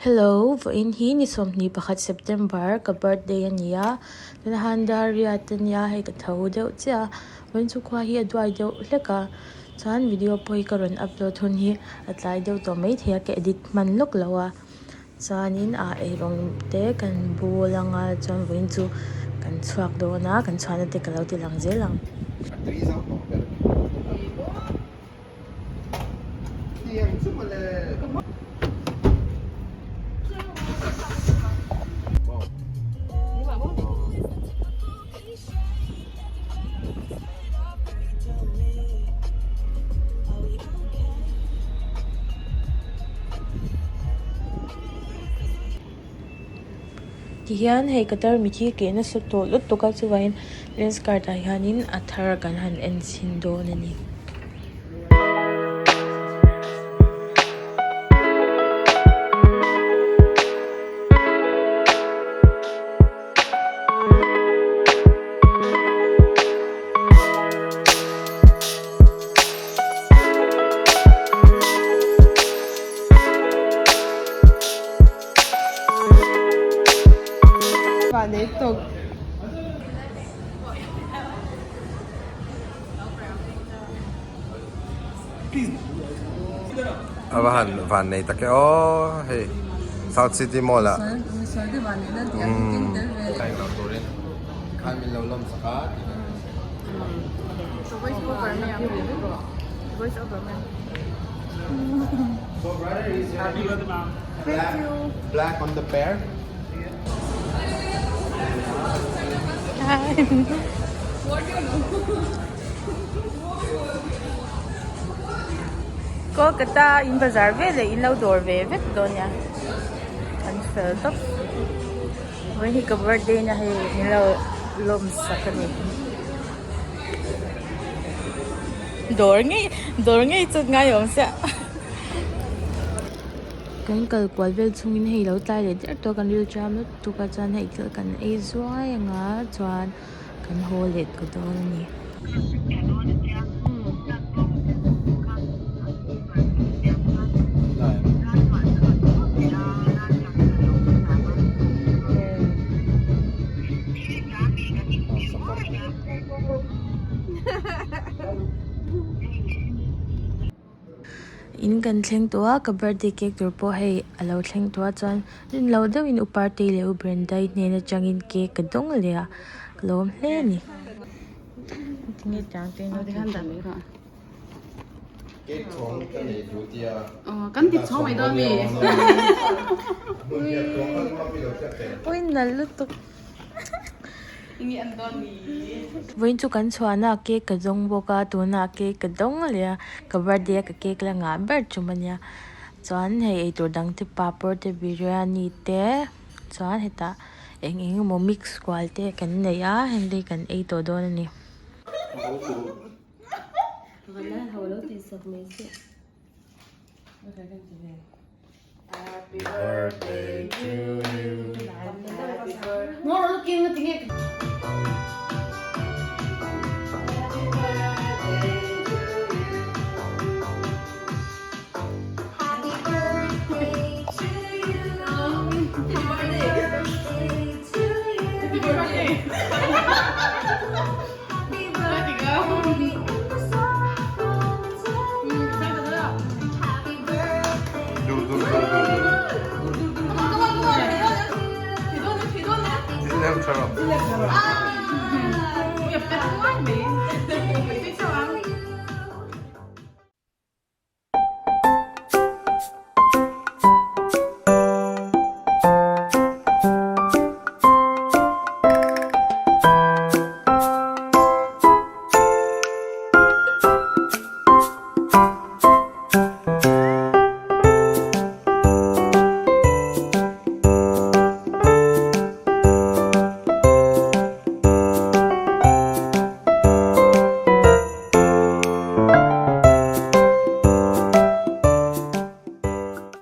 Hello, vawiin hi ni 21 September ka birthday a ni a, tunah hian dar riat a nia hei ka tho deuh chiah a, vawiin chu khua hi a duai deuh hlek a, chuan video pawh hi ka rawn upload hun hi a tlai deuh tawh maithei a ka edit hman lawk lo a, chuanin ah eirawng te kan bul anga chuan vawiin chu kan chhuak dawn a, kan chhuahna te ka lo ti lang zel ang. Tihian hei ka tarmit hi keh nasa tawh lutuk a chuvangin lens card ah hianin a thar kan han en chhin dawn a ni. A va han van nei tak e aw hei South City Mall ah Black on the pair. Kolkata in bazar veleh in lo dawr ve vek dawn nia an fel tawp vawiin hi ka birthday na hei min lo lawm sak a ni dawr ngei dawr ngei chu ngai awm sia. Kan kal kual vel chhungin hei lo tlai leh der tawh a kan ril ṭam lutuk a chuan hei thil kan ei zuai anga chuan kan haw leh tawh dawn a ni. In kan thleng tawh a ka birthday cake tur pawh hei a lo thleng tawh a chuan rin loh deuhin u Partei leh u Brenda-i hnen atangin cake ka dawng leh a ka lawm hle a ni. Vawiin chu kan chhuahna ah cake ka zawng bawk a tunah cake ka dawng leh a ka birthday a ka cake la ngah ber tum a nia chuan hei eitur dang te papawr te biryani te chuan hetah eng eng emaw mix kual te kan nei a heng te hi kan ei tawh dawn a ni. Happy birthday to you. Happy birthday to you. Happy birthday to you. Happy birthday in the sun Happy birthday. Dur dur dur dur dur. Dilem çorap.